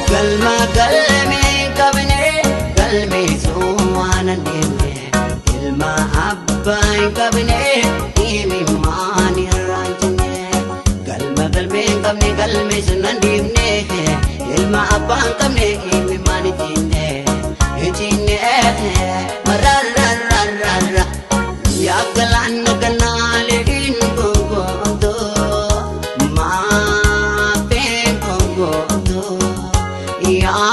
Galma galmee qabne galmeessuu waan hin deemne ilma abbaa hin qabne himimmaan irraa hin cinne galma galmee hin qabne galmeessuu hin deemne ilma abbaa hin qabne himimmaan hin cinne hin cinne marararararra yaa galaana ganaalee hin gongootoo maafee gongootoo. Yaa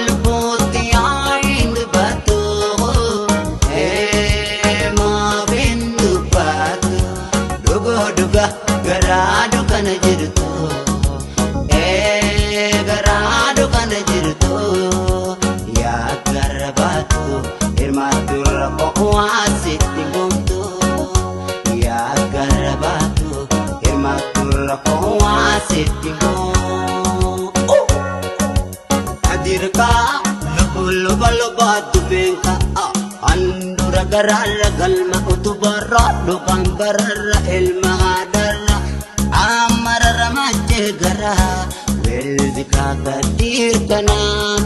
lubbootti yaa hin dubbatu maaf hin dubbatu dhugoo dhuga garaa dukkana jirtu garaa dukkana jirtu yaa gara baatu hirmaattu rakkoo asitti gomtu yaa gara baatu hirmaattu rakkoo asitti gomtu. Adirka luba luba dubeenka handura gararra galma utubarra dhugaan bararra ilma haadharra amararra machee gara weelzika gadiirkana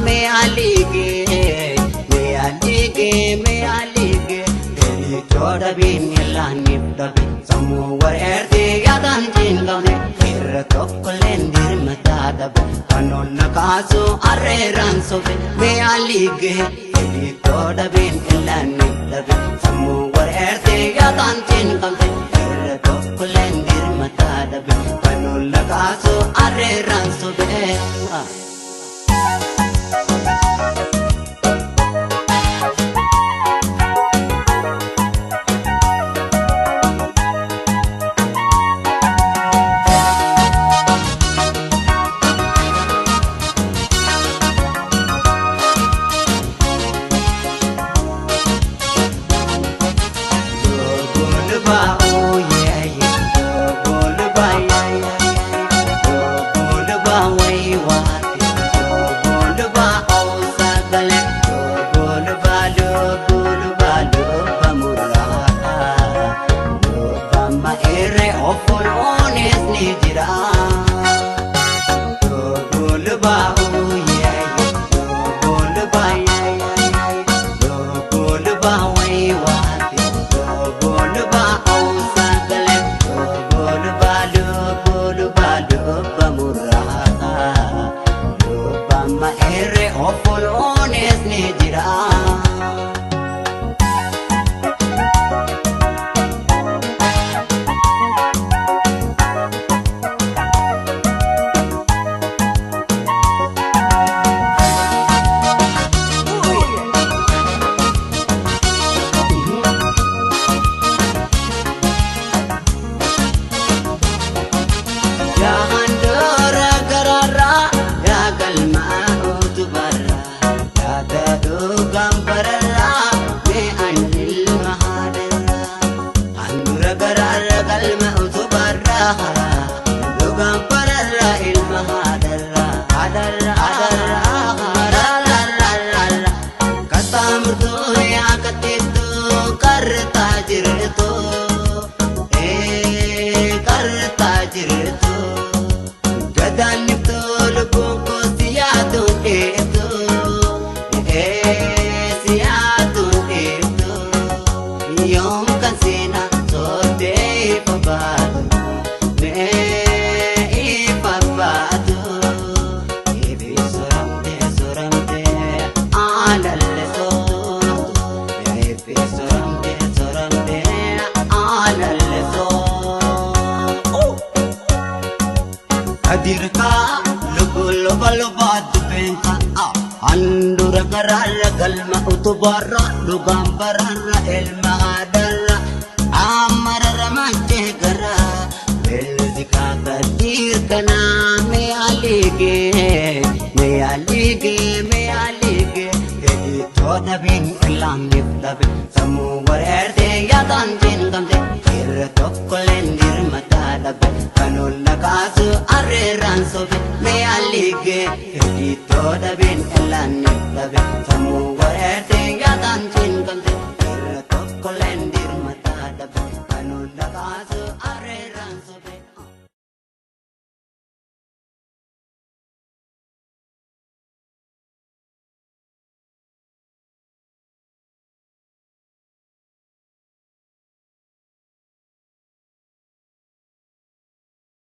mee aligee mee aligee mee aligee Delichoo dhabiin ilaaniif dhabe sammuu wareertee yaadaan cinqabne irra tokkolleen dirmataa dhabe kanoonna kaasu arreeraan sofe mee aligee Delichoo dhabiin ilaaniif dhabe sammuu wareertee yaadaan cinqabne irra tokkolleen dirmataa dhabe kanoonna kaasu arreeraan sofe. Yaa gararraa yaa galmaa utubarraa yaada dhugaan bararraa mee ani ilma haadharraa handura gararra galma utubarraa dhugaan bararraa ilma haadharraa haadharraa haadharraa kattaa yaa katteettuu kartaa jirtu kartaa jirtu. Gadaan lubbuun koo si yaaduun dheetu si yaaduun dheetu yoom kan seenaa sootee ifa baatu mee ifa baatu eebi soramtee soramtee aalalle soortu eebi soramtee soramtee aalalle soortu. Adirka lubu luba luba dubeenka handura gararra galma utubarra Dhukkubarra dhugaan bararra ilma haadharra ammararra machee gara beelzi kaakadiir kanaa mee aligee mee aligee mee aligee fedhii too dhabiin ilaamniif dhabe sammuu wareertee yaadaan cinqamte irra tokkolleen dirmataa dhabe kan olla kaasu arreerraan sobe mee aligee fedhii too dhabiin ilaamniif dhabe sammuu wareertee yaadaan cinqamte irra tokkolleen dirmataa dhabe kan olla kaasu arreerraan sobe.